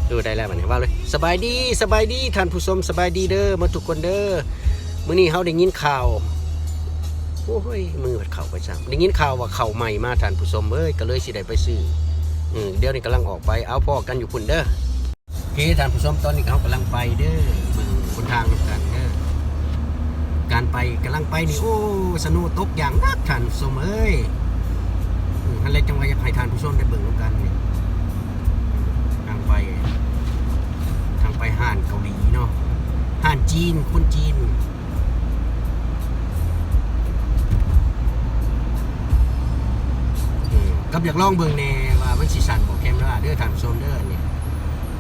ເອີ ໄດ້ແລ້ວບັດນີ້ ເວົ້າເລີຍ. ສະບາຍດີ ສະບາຍດີທ່ານຜູ້ຊົມ ສະບາຍດີເດີໝົດທຸກຄົນເດີ. ມື້ນີ້ເຮົາໄດ້ຍິນຂ່າວ ໂອ້ຍ ມືພັດເຂົ້າໄປຊ້ຳ ໄດ້ຍິນຂ່າວວ່າເຂົ້າໃໝ່ມາທ່ານຜູ້ຊົມເອີຍ ກໍເລີຍຊິໄດ້ໄປຊື້. ອື ດຽວນີ້ກຳລັງອອກໄປ ເອົາ ພໍ້ກັນຢູ່ພຸ້ນເດີ. ໂອເຄ ທ່ານຜູ້ຊົມ ຕອນນີ້ເຮົາກຳລັງໄປເດີ ເບິ່ງຫົນທາງນຳກັນເດີ. ການໄປ ກຳລັງໄປນີ້ ໂອ້ ສະໂນຕົກຢ່າງໜັກທ່ານຜູ້ຊົມເອີຍ. ອື ຫັ້ນແຫຼະ ຈັ່ງວ່າຢາກໃຫ້ທ່ານຜູ້ຊົມໄດ້ເບິ່ງນຳກັນນີ້ ທາງໄປ ທາງໄປຮ້ານເກົາຫຼີເນາະ ຮ້ານຈີນ ຄົນຈີນ. ອື ກັບຢາກລອງເບິ່ງແດ່ວ່າມັນຊິສັ່ນບໍ່ແຄມເວລາເດີທ່ານຜູ້ຊົມເດີ ອັນນີ້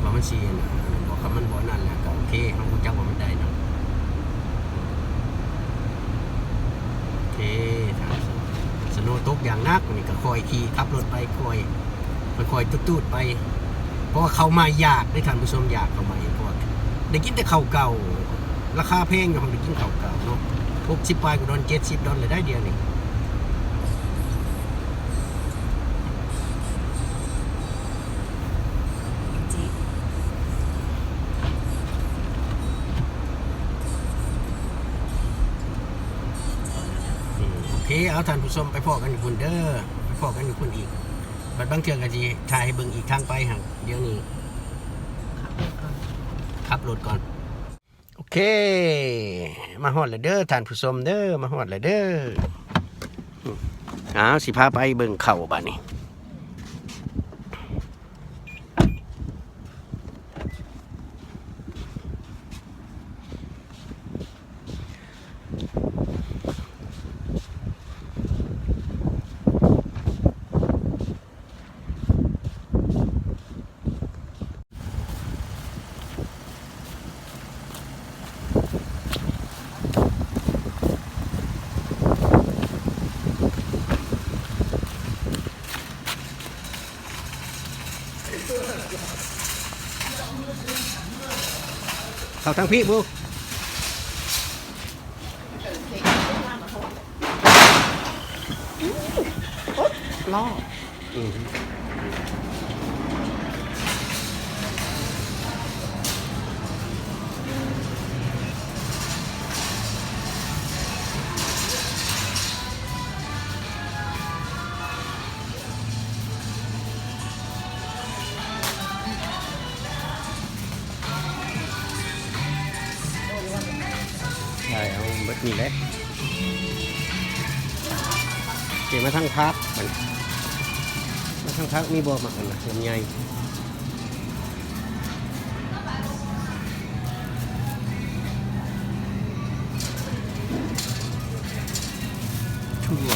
ວ່າມັນຊິອັນນັ້ນບໍ່. ຄັນມັນບໍ່ນັ້ນແລ້ວກໍໂອເຄ ເຮົາຮູ້ຈັກວ່າມັນໄດ້ເນາະ. ໂອເຄ ທ່ານຜູ້ຊົມ ສະໂນຕົກຢ່າງໜັກ ນີ້ກໍຄ່ອຍຂີ່ຂັບລົດໄປ ຄ່ອຍ ຄ່ອຍໆຕູດໆໄປ ເພາະວ່າເຂົ້າໃໝ່ຢາກເດ້ທ່ານຜູ້ຊົມ ຢາກເຂົ້າໃໝ່ ເພາະວ່າໄດ້ກິນແຕ່ເຂົ້າເກົ່າ ລາຄາແພງຢູ່ ເຮົາໄດ້ກິນເຂົ້າເກົ່າເນາະ. ຫົກສິບປາຍກວ່າດອນ ເຈັດສິບດອນແລ້ວໄດ໋ ດຽວນີ້. ໂອເຄ ເອົາ ທ່ານຜູ້ຊົມ ໄປພໍ້ກັນຢູ່ພຸ້ນເດີ ໄປພໍ້ກັນຢູ່ພຸ້ນອີກ. ບັດບາງເທື່ອກໍຊິຖ່າຍໃຫ້ເບິ່ງອີກທາງໄປຫັ້ນ ດຽວນີ້ຂັບລົດກ່ອນ ຂັບລົດກ່ອນ. ໂອເຄ ມາຮອດແລ້ວເດີທ່ານຜູ້ຊົມເດີ ມາຮອດແລ້ວເດີ. ອ້າວ ຊິພາໄປເບິ່ງເຂົ້າບາດນີ້. ເຂົ້າທາງພີ້ບຸ. ອໍ ໃສ່ເອົາເບິດນີ້ແຫຼະ. ເຈ ມາທາງຜັກ ມາທາງຜັກມີບໍ່ ໝາກອັນນະ ລຳໄຍ ຖົ່ວ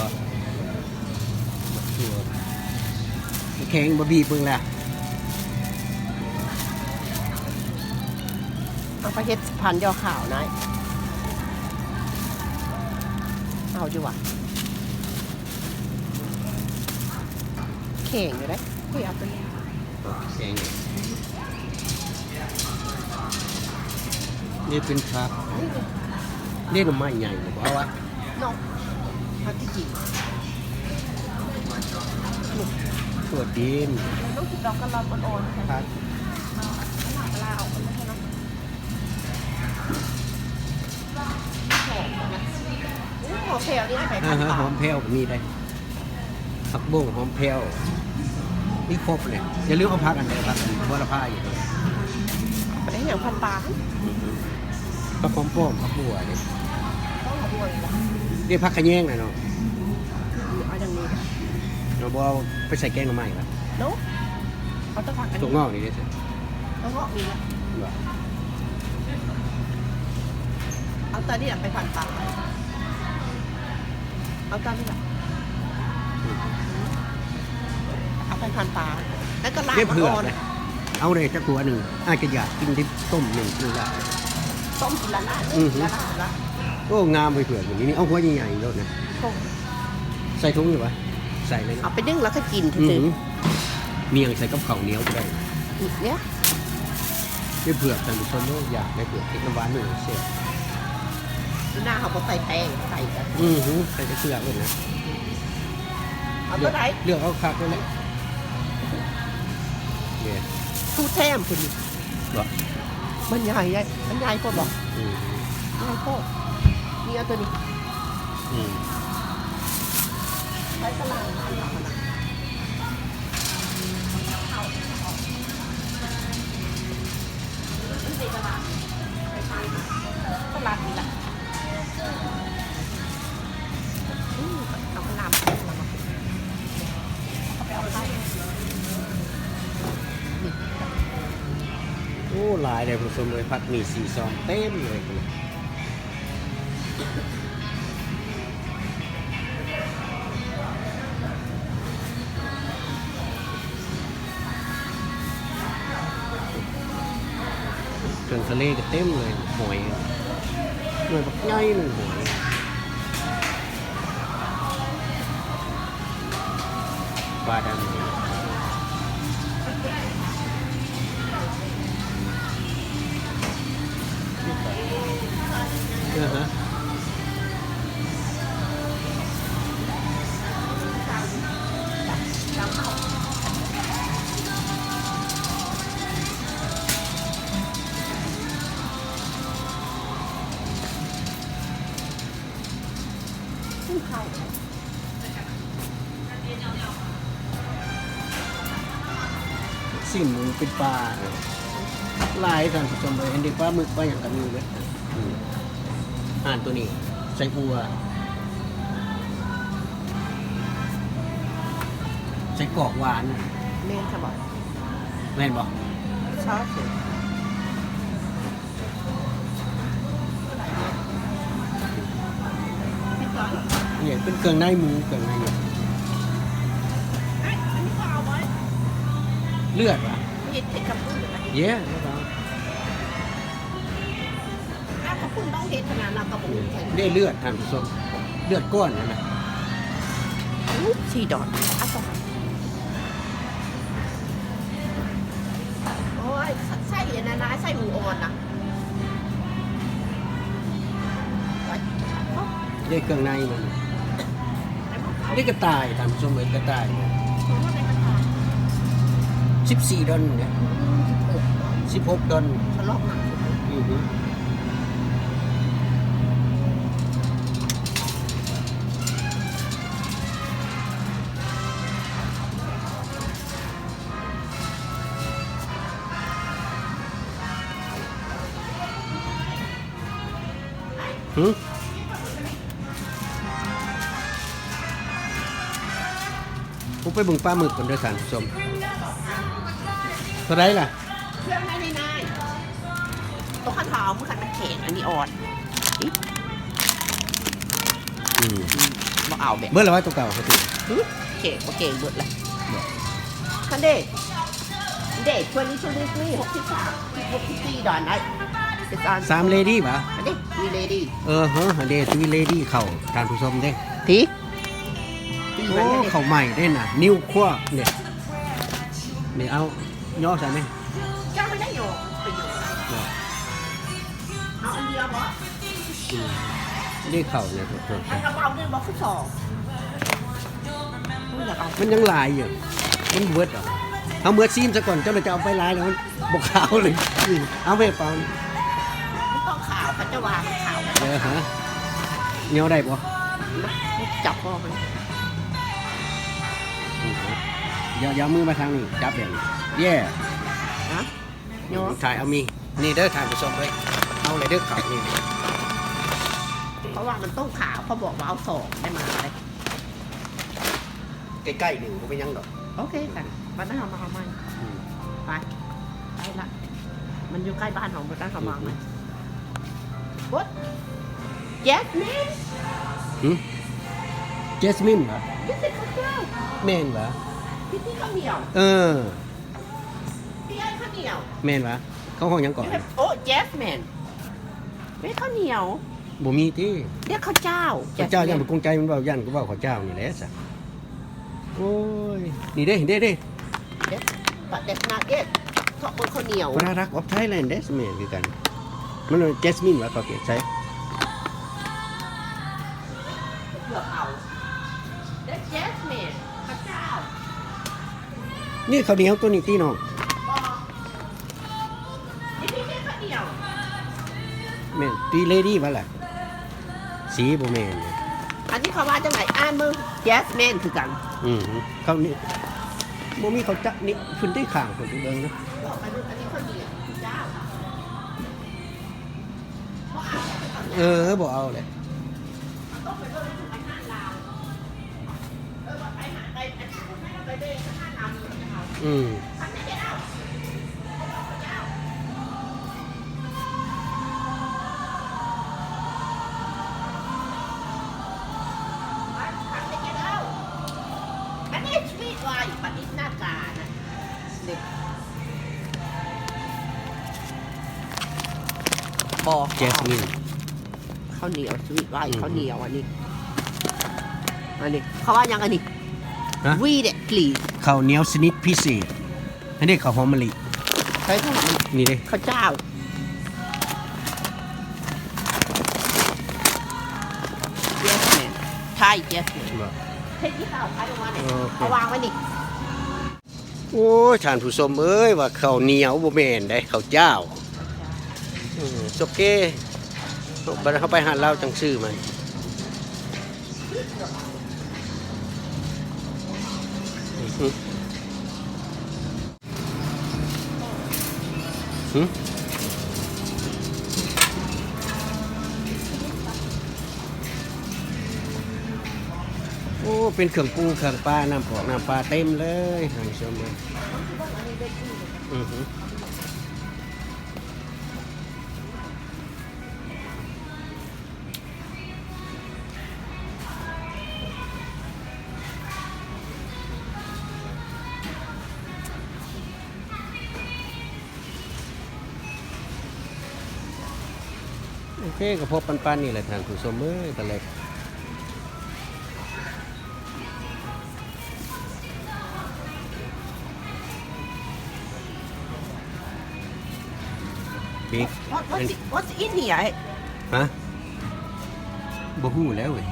ແຂງບໍ່ ບີບເບິ່ງລະ. ເອົາໄປເຮັດພັນຢໍ່ຂາວນາຍ ເອົາຢູ່ຫວາ? ແຂງຢູ່ເດ້ ຄຸຍເອົາຕົວນີ້ ແຂງ. ນີ້ເປັນຜັກ ນີ້ໜໍ່ໄມ້ໃຫຍ່ບໍ່ເອົາວະ? ເນາະ ຜັກທີ່ຈິງ ຖົ່ວດິນ ເອີ ລູກດອກກະຫຼໍ່ອ່ອນໆ ຜັກ ເອົາເນາະ ຫອມນະ ໂອ້ ຫອມແຜ່ວນີ້ ໄປ ອ່າຮະ ຫອມແຜ່ວກໍມີໄດ໋. ຜັກບົ້ງ ຫອມແຜ່ວ ມີຄົບເລີຍ. ຢ່າລືມເອົາຜັກອັນໃດ ຜັກອັນໂຫລະພາຢູ່ ໄປເຮັດຫຍັງພັນປາ ຜັກຫອມປ້ອມ ຜັກບົວເດ້ ຕ້ອງຫາບົວອີກລະ ເດ້ ຜັກຂະແຍງນະເນາະ ເອົາຢ່າງນີ້ ເນາະ ບໍ່ເອົາໄປໃສ່ແກງໜໍ່ໄມ້ລະ ເນາະ ເອົາແຕ່ຜັກອັນ ຖົ່ວງອກນີ້ເດ້ ຖົ່ວງອກນີ້ລະ ບໍ່ ເອົາຕອນນີ້ລະໄປພັນປາ ເອົາຕາມນີ້ລະ ເອົາໄປພັນປາ ແລ້ວກໍລ້າງ ເກັບເຜືອກ ເອົາໄດ້ຈັກຫົວໜຶ່ງ ອາດຈະຢາກກິນດິບ ຕົ້ມໜຶ່ງກິນລະ ຕົ້ມກິນລະລະ ອື ກິນລະລະລະ. ໂອ້ ງາມເວີຍເຜືອກນີ້ ນີ້ເອົາຫົວໃຫຍ່ໆໂລດນະ ຕົ້ມ ໃສ່ຖົງຢູ່ຫວາ? ໃສ່ເລີຍເນາະ ເອົາໄປດຶງແລ້ວກໍກິນຊື່ໆ ອື ໝ່ຽງໃສ່ກັບເຂົ້າໜຽວກໍໄດ້ ເນຍ ເຮັດເຜືອກ ທ່ານຜູ້ຊົມເອີຍ ຢາກໄດ້ເຜືອກ ເຮັດນ້ຳຫວານນີ້ແຊບ. ຢູ່ໜ້າເຮົາບໍ່ໃສ່ແປ້ງ ໃສ່ແຕ່ ອື ໃສ່ແຕ່ເຜືອກໂລດນະ ເອົາຕົວໃດ? ເລືອກ ເລືອກເອົາຄັກໂລດແຫຼະ ເດ້. ແຖມພຸ້ນນີ້ ບໍ່ ມັນໃຫຍ່ ມັນໃຫຍ່ໂພດບໍ່? ອືມ ໃຫຍ່ໂພດ. ນີ້ເອົາຕົວນີ້ ອືມ ໄປຕະຫຼາດ ຕະຫຼາດນີ້ລະ. ອືມ ເອົານ້ຳ ໂອ້ ຫຼາຍເດ້ທ່ານຜູ້ຊົມເອີຍ ຜັກໝີ່ສີ່ຊອງເຕັມເລີຍ. ເຄື່ອງທະເລກໍເຕັມເລີຍ ຫອຍ ໜ່ວຍບັກໃຫຍ່ໜຶ່ງ ຫອຍ ປາດຳ. ຊີ້ນໝູ ປີ້ນປາ ຫຼາຍທ່ານຜູ້ຊົມເອີຍ ເຫັນເດ້ ປາໝຶກ ປາຫຍັງກໍມີເບິດ. ອືມ ຮ້ານໂຕນີ້ ໄສ້ອົ່ວ ໄສ້ກອກຫວານ ແມ່ນຊະບໍ່? ແມ່ນບໍ່? ຊອດ. ນີ້ເປັນເຄື່ອງໃນໝູ ເຄື່ອງໃນໝູ ເລືອດຫວາ? ເຮັດ ເຮັດກັບປຸ້ນ ເຢ ເຮັດເອົາ ເຮັດກັບປຸ້ນ ຕ້ອງເຮັດຂະໜາດນັ້ນ ເລືອດ ທ່ານຜູ້ຊົມ ເລືອດກ້ອນຫັ້ນນະ. ອູ້ ສີ່ດອນ ອາ ໂອ້ຍ ໃສ່ອັນນັ້ນນະ ໃສ່ໝູອ່ອນນະ. ເດ້ເຄື່ອງໃນມັນ ເດ້ກະຕ່າຍ ທ່ານຜູ້ຊົມເອີຍ ກະຕ່າຍ ສິບສີ່ດອນເດ້ ສິບຫົກດອນ ອື. ຫື ຜູ້ໄປເບິ່ງປາໝຶກກ່ອນເດີທ່ານຜູ້ຊົມ ເທົ່າໃດລະ? ເຄື່ອງໃນນີ້ນາຍ ໂຕຄັນເຮົາເອົາ ມັນຄັນມັນແຂງ ອັນນີ້ອ່ອນ ອືມ ບໍ່ເອົາແບບ ເບິດແລ້ວວ່າໂຕເກົ່າ ຫື ແຂງບໍ່ແຂງເບິດລະ ຄັນເດ ເດ ຊວນນີ້ ຊວນນີ້ ນີ້ ຫົກສິບສາມ ຫົກສິບສີ່ດອນໄດ້ ສາມເລດີ້ຫວາ? ອັນນີ້ ທຣີເລດີ້ ເອີ ເຮີ ອັນເດ ທຣີເລດີ້ ເຂົ້າ ທ່ານຜູ້ຊົມເດ້ ທີ ໂອ້ ເຂົ້າໃໝ່ເດ້ນະ ນິວຄົວເດ້ ນີ້ເອົາ ຍໍໃສ່ແມ່ ເຈົ້າໄດ້ຢູ່ ໄປຢູ່ ເອົາອັນດຽວບໍ່? ອືມ ນີ້ເຂົ້ານີ້ ອັນເຮົາເອົານີ້ບໍ່ຄືສອງ ມັນຍັງຫຼາຍຢູ່ ມັນບໍ່ເບິດດອກ ເຮົາເມືອຊີມຊະກ່ອນ ເຈົ້າໜ້າຈະເອົາໄປຫຼາຍແລ້ວມັນບໍ່ຂາວເລີຍ ອືມ ເອົາໄປເປົ່າ ມັນຕ້ອງຂາວ ເຂົາເຈົ້າວ່າມັນຂາວ ເອີ ຮະ ຍອມໄດ້ບໍ່? ຈັບບໍ່ມັນ ອືມ ຢ່າ ຢ່າເອົາມືມາທາງນີ້ ຈັບແບບນີ້ ເຢ້ ຮະ? ຍອມ ຖ່າຍເອົາມີ ນີ້ເດີທ່ານຜູ້ຊົມເອີຍ ເອົາເລີຍເດີເຂົ້ານີ້ ເພາະວ່າມັນຕ້ອງຂາວ ເຂົາບອກວ່າເອົາສອງໄດ້ມາເລີຍ ໃກ້ໆ ໜຶ່ງ ບໍ່ເປັນຫຍັງດອກ ໂອເຄຊັ້ນ ບັດນັ້ນເຮົາມາເອົາໃໝ່ ອືມ ໄປ ໄປລະ ມັນຢູ່ໃກ້ບ້ານເຮົາ ບັດນັ້ນເຮົາມາເອົາໃໝ່ ອືມ ບົດ ແຈສມິນ ຫື ແຈສມິນຫວາ? ແມ່ນຫວາ? ພິທີເຂົ້າໜຽວ ເອີ ແມ່ນຫວາ? ເຂົາຮ້ອງຫຍັງເກາະ? ໂອ້ ແຈສມິນ ແມ່ນເຂົ້າໜຽວ ບໍ່ມີຕິ? ຮຽກເຂົ້າເຈົ້າ ເຂົ້າເຈົ້າ ແຈສມິນ ຢ້ານບໍ່ກົງໃຈມັນເວົ້າ ຢ້ານກໍເວົ້າເຂົ້າເຈົ້ານີ້ແຫຼະຊະ ໂອ້ຍ ນີ້ເດ້ ເດ້ ເດ້ But that's not it ເຂົາເອີ້ນເຂົ້າໜຽວ Product of Thailand ເດ້ ແມ່ນຄືກັນ ມັນແຈສມິນຫວາ? ເຂົາຂຽນໃສ່ ເລືອກເອົາ That's jasmine ເຂົ້າເຈົ້າ ນີ້ເຂົ້າໜຽວໂຕນີ້ຕິນ້ອງ? ບໍ່ ແມ່ນຕີເລດີວ່າລະ ສີບໍ່ແມ່ນ. ອັນນີ້ເຂົາວ່າຈັ່ງໃດ? ອ່ານເບິ່ງ ແຈສມິນຄືກັນ. ອືມ ເຂົານີ້ບໍ່ມີເຂົາຈັກນີ້ ຂຶ້ນທີ່ຂ້າງພຸ້ນໄປເບິ່ງເນາະ. ເອີ ບໍ່ເອົາແຫຼະ. ອືມ ອັນນີ້ສະວີດໄວ ປະດິດໜ້າການະ ເດັກ ບໍ່ ແຈສມິນ. ເຂົ້າໜຽວ ສະວີດໄວ ອືມ ເຂົ້າໜຽວອັນນີ້ ອັນນີ້ເຂົາວ່າຫຍັງອັນນີ້? ຮະ? ວີເດັດກຣີນ ເຂົ້າໜຽວຊະນິດພິເສດ. ອັນນີ້ເຂົ້າຫອມມະລິ ໃສ່ເຂົ້າຫອມ ນີ້ເດ້ ເຂົ້າຈ້າວ ແຈສມິນ ໄທແຈສມິນ ບໍ່ ເຮັດທີ່ເຂົ້າ ໄປລົງມານີ້ ໂອເຄ ເອົາວາງໄວ້ນີ້. ໂອ້ຍ ທ່ານຜູ້ຊົມເອີຍ ວ່າເຂົ້າໜຽວ ບໍ່ແມ່ນເດ້ ເຂົ້າຈ້າວ. ເອີ ໂອເຄ ບັດເຮົາໄປຮ້ານລາວຈັ່ງຊື້ມາ. ຫື? ໂອ້ ເປັນເຄື່ອງປູເຄື່ອງປາ ນ້ຳປອກນ້ຳປາເຕັມເລີຍ ທ່ານຜູ້ຊົມເອີຍ. ອືຫື. ໂອເຄ ກໍພໍປານໆນີ້ແຫຼະທ່ານຜູ້ຊົມເອີຍ ຕອນແລກ. ເບກ What, what's, what's in here? ຮະ? ບໍ່ຮູ້ແລ້ວເວີຍ.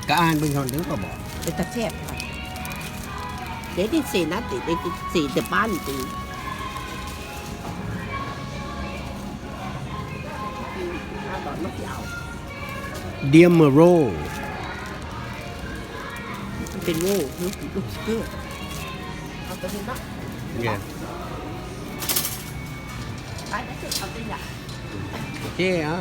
ກະອ່ານເບິ່ງເທົ່ານັ້ນເດີ ກໍບອກ ເປັນຕາແຊບ. They didn't say nothing. They just say the bun thing. ເດຍມາໂຣ ມັນເປັນໂຣ Looks good. ເອົາຕົວນີ້ເນາະ Yeah. ໄປ that's it. ເອົາຕົວຢ່າງ ໂອເຄ ເອົາ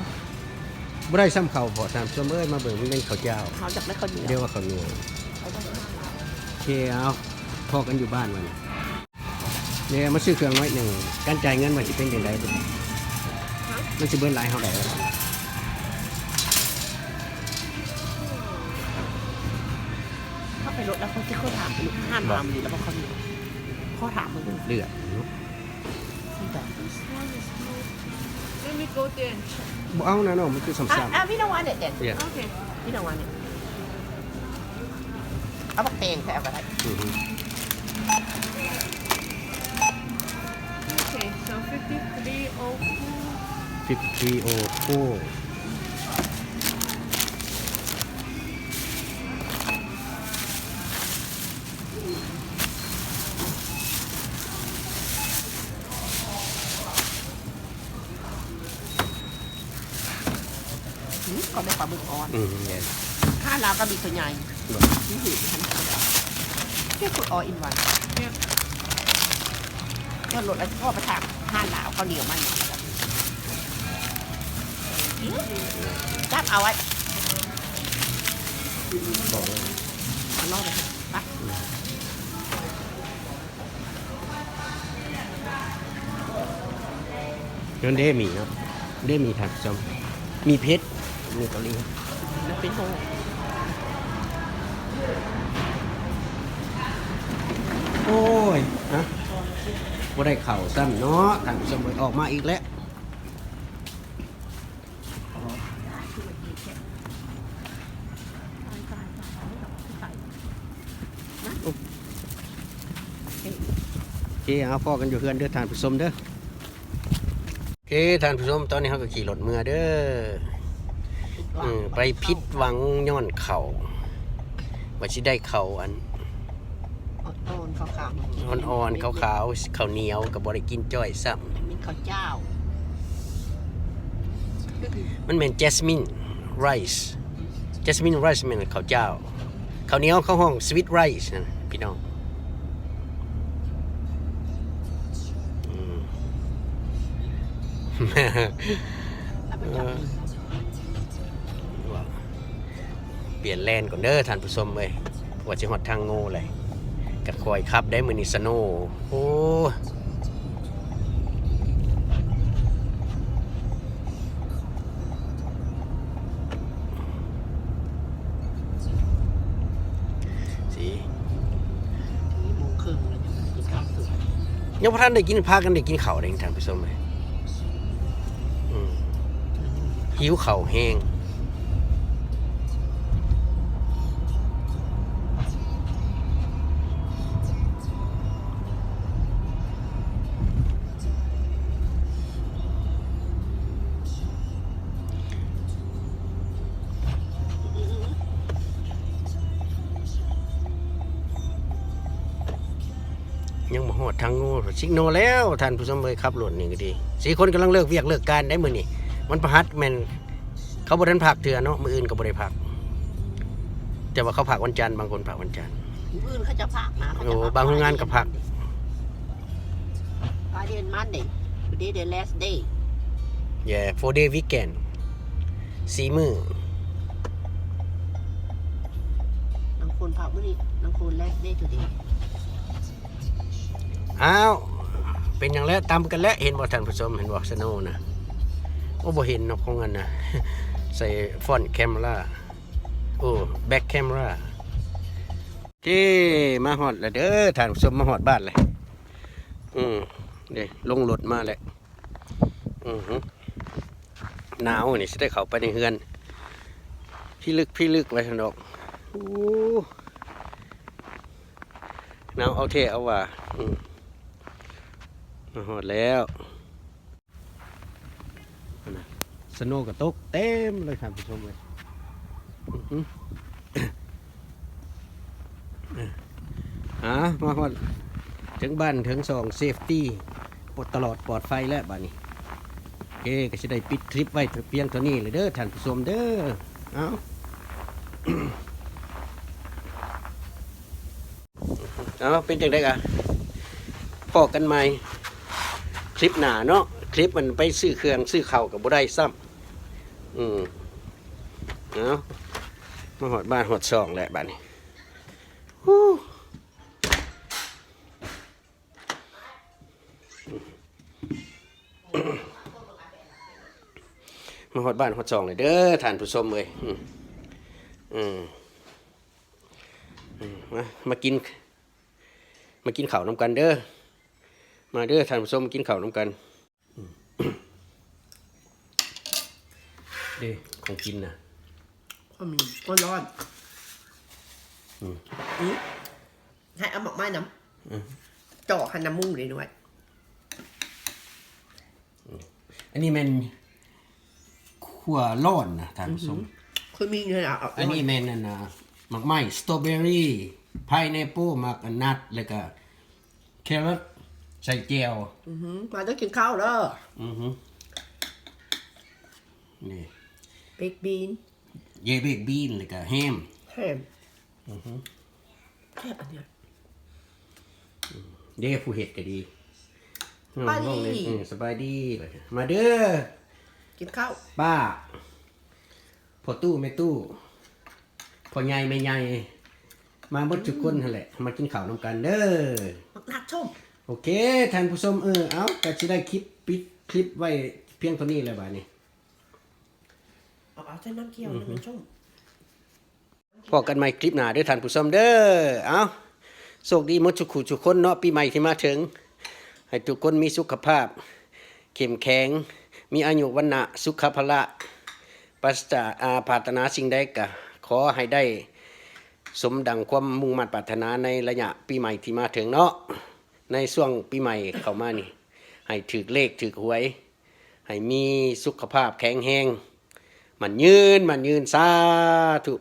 ບໍ່ໄດ້ຊ້ຳເຂົ້າບໍ່ ທ່ານຜູ້ຊົມເອີຍ ມາເບິ່ງ ມັນເປັນເຂົ້າຈ້າວ ເຮົາຢາກໄດ້ເຂົ້າໜຽວ ດຽວວ່າເຂົ້າໜຽວ. ໂອເຄ ເອົາ ພໍ້ກັນຢູ່ບ້ານວັນນີ້. ເດ ມາຊື້ເຄື່ອງໜ້ອຍໜຶ່ງ ການຈ່າຍເງິນມັນຊິເປັນຈັ່ງໃດ? ມັນຊິເບິດຫຼາຍເທົ່າໃດ? ເຂົ້າໄປລົດແລ້ວ ເຂົາຊິຂໍຖາມ ຮ້ານ ບໍ່ ຖາມອີ່ຫຼີແລ້ວບໍ່? ເຂົາຂໍຖາມເບິ່ງ ເລືອດເນາະ. Let me go there and check. ບໍ່ເອົານະນ້ອງ ມັນຄືຊ້ຳໆ. ອ່າ ອ່າ we don't want it then. Yeah. Okay. We don't want it. ເອົາບັກແຕງໃສ່ເອົາກໍໄດ້. ອືຮຶ. Okay, so fifty-three oh four. Fifty-three oh four. ອືມ ກໍໄດ້ປາໝຶກອ່ອນ. ອືມ ແມ່ນ. ຮ້ານລາວກໍມີຕົວໃຫຍ່. ເນາະ. ທີ່ເຫັນຫັ້ນ They put all in one. ເນາະ. ເອົາລົດ ແລ້ວກໍໄປຖາມຮ້ານລາວ ເຂົາເນຍມາຫຍັງ. ອືມ ຈັບເອົາໄວ້. ບອກເລີຍ. ເອົາລອດໄປ. ອືມ. ນັ້ນເດ້ໝີ່ເນາະ ເດ້ໝີ່ ທ່ານຜູ້ຊົມ ໝີ່ເຜັດ ໝີ່ເກົາຫຼີ. ໂອ້ຍ ຮະ ບໍ່ໄດ້ເຂົ້າຊ້ຳເນາະ ທ່ານຜູ້ຊົມເອີຍ ອອກມາອີກແລ້ວ. ໂອເຄ ເອົາ ພໍ້ກັນຢູ່ເຮືອນເດີທ່ານຜູ້ຊົມເດີ. ໂອເຄ ທ່ານຜູ້ຊົມ ຕອນນີ້ເຮົາກໍຂີ່ລົດເມືອເດີ. ເອີ ໄປຜິດຫວັງຍ້ອນເຂົ້າ ວ່າຊິໄດ້ເຂົ້າອັນ ອ່ອນ ຂາວໆ ອ່ອນໆ ຂາວໆ ເຂົ້າໜຽວກໍບໍ່ໄດ້ກິນຈ້ອຍຊ້ຳ. ແມ່ນເຂົ້າຈ້າວ ມັນແມ່ນ jasmine rice. Jasmine rice ແມ່ນເຂົ້າຈ້າວ. ເຂົ້າໜຽວເຂົາຮ້ອງ sweet rice ນັ້ນພີ່ນ້ອງ. ອືມ ເອີ ວ່າ ປ່ຽນແລນກ່ອນເດີທ່ານຜູ້ຊົມເອີຍ ວ່າຊິຮອດທາງໂງ່ແລ້ວ ກໍຄ່ອຍຂັບໄດ້ມື້ນີ້ ສະໂນ. ໂອ້ ສີ່ ສີ່ໂມງເຄິ່ງແລ້ວ ຍັງບໍ່ທັນໄດ້ກິນ ພາກັນໄດ້ກິນເຂົ້າເດ້ທ່ານຜູ້ຊົມເອີຍ. ອືມ ຫິວເຂົ້າແຮງ. ຍັງບໍ່ຮອດທາງໂງ່ ຊິກໂນແລ້ວທ່ານຜູ້ຊົມເອີຍ. ຂັບລົດນີ້ກໍດີ ສີ່ຄົນກຳລັງເລີກວຽກເລີກການໄດ໋ມື້ນີ້. ວັນພະຫັດແມ່ນເຂົາບໍ່ທັນພັກເທື່ອເນາະ ມື້ອື່ນກໍບໍ່ໄດ້ພັກ ແຕ່ວ່າເຂົາພັກວັນຈັນ ບາງຄົນພັກວັນຈັນ. ມື້ອື່ນເຂົາຈະພັກນະ ໂອ້ ບາງໂຮງງານກໍພັກ. Friday and Monday, today the last day. Yeah, four day weekend. ສີ່ມື້. ບາງຄົນພັກມື້ນີ້ ບາງຄົນ last day today. ອ້າວ ເປັນຫຍັງແລ້ວ ຕຳກັນແລ້ວ ເຫັນບໍ່ທ່ານຜູ້ຊົມ ເຫັນບໍ່ ສະໂນນະ? ໂອ້ ບໍ່ເຫັນເນາະ ຂອງອັນນະ ໃສ່ຟອນແຄມເມຣາ ໂອ້ ແບັກແຄມເມຣາ. ເອີ ມາຮອດແລ້ວເດີທ່ານຜູ້ຊົມ ມາຮອດບ້ານແລ້ວ. ອືມ ເດ້ ລົງລົດມາແລ້ວ. ອືຫື ໜາວນີ້ ຊິໄດ້ເຂົ້າໄປໃນເຮືອນ ພິລຶກພິລຶກໄວ້ຊັ້ນດອກ. ໂອ້ ໜາວເອົາແທ້ເອົາວ່າ. ອືມ ມາຮອດແລ້ວ. ນັ້ນນະ ສະໂນກໍຕົກເຕັມເລີຍທ່ານຜູ້ຊົມເອີຍ. ອືຫື ອ່າ ມາຮອດເຖິງບ້ານເຖິງຊ່ອງ ເຊຟຕີ ປອດ ຕະຫຼອດປອດໄພແລ້ວບາດນີ້. ໂອເຄ ກໍຊິໄດ້ປິດຄລິບໄວ້ພຽງເທົ່ານີ້ແຫຼະເດີທ່ານຜູ້ຊົມເດີ. ເອົາ ເອົາ ເປັນຈັ່ງໃດກະພໍ້ກັນໃໝ່ຄລິບໜ້າເນາະ. ຄລິບມັນໄປຊື້ເຄື່ອງຊື້ເຂົ້າກໍບໍ່ໄດ້ຊ້ຳ. ອືມ ເອົາ ມາຮອດບ້ານຮອດຊ່ອງແລ້ວບາດນີ້. ມາຮອດບ້ານຮອດຊ່ອງເລີຍເດີທ່ານຜູ້ຊົມເອີຍ. ອືມ ອືມ ອືມ ມາ ມາກິນ ມາກິນເຂົ້ານຳກັນເດີ. ມາເດີທ່ານຜູ້ຊົມ ມາກິນເຂົ້ານຳກັນ. ເດ້ ຂອງກິນນະ ຄວາມຮ້ອນ. ອືມ ອືມ ໃຫ້ເອົາໝາກໄມ້ນຳ. ອືມ ເຈາະໃຫ້ນ້ຳມຸ້ງເດ້ດ້ວຍ. ອືມ ອັນນີ້ແມ່ນຂົ້ວລ້ອນນະທ່ານຜູ້ຊົມ. ອືຫື ຄືມີຢູ່ນະ. ອັນນີ້ແມ່ນອັນນະ ໝາກໄມ້ສະຕໍເບີຣີ ພາຍແອບເປິ້ນ ໝາກນັດ ແລ້ວກະ ແຄຣອດໃສ່ແຈ່ວ. ອືຫື ມາເດີກິນເຂົ້າເດີ. ອືຫື ນີ້ ເບກບີນ ເຢ ເບກບີນ ແລ້ວກະແຮມ ແຮມ. ອືຫື ແຊບອັນນີ້. ເດ້ ຜູ້ເຮັດກໍດີ. ສະບາຍດີ ເອີ ສະບາຍດີ. ມາເດີ ກິນເຂົ້າ ປ້າ ພໍ່ຕູ້ແມ່ຕູ້ ພໍ່ໃຫຍ່ແມ່ໃຫຍ່ ມາເບິດທຸກຄົນຫັ້ນແຫຼະ ມາກິນເຂົ້ານຳກັນເດີ. ບັກນັດຊົມ. ໂອເຄ ທ່ານຜູ້ຊົມ ເອີ ເອົາ ກໍຊິໄດ້ຄລິບ ປິດຄລິບໄວ້ພຽງເທົ່ານີ້ແຫຼະບາດນີ້. ເອົາ ເອົາໃສ່ນ້ຳຂຽວ ອືຫື ນ້ຳມັນຊົມ. ພໍ້ກັນໃໝ່ຄລິບໜ້າເດີທ່ານຜູ້ຊົມເດີ. ເອົາ ໂຊກດີໝົດທຸກຜູ້ທຸກຄົນເນາະ ປີໃໝ່ທີ່ມາເຖິງ ໃຫ້ທຸກຄົນມີສຸຂະພາບເຂັ້ມແຂງ ມີອາຍຸວັນນະສຸຂະພະລະ ປາສະຈາກ ອາ ປາດຖະໜາສິ່ງໃດກໍຂໍໃຫ້ໄດ້ສົມດັ່ງຄວາມມຸ່ງມາດປາດຖະໜາໃນໄລຍະປີໃໝ່ທີ່ມາເຖິງເນາະ. ໃນຊ່ວງປີໃໝ່ເຂົ້າມານີ້ ໃຫ້ຖືກເລກຖືກຫວຍ ໃຫ້ມີສຸຂະພາບແຂງແຮງ ໝັ້ນຍືນ ໝັ້ນຍືນ ສາທຸ.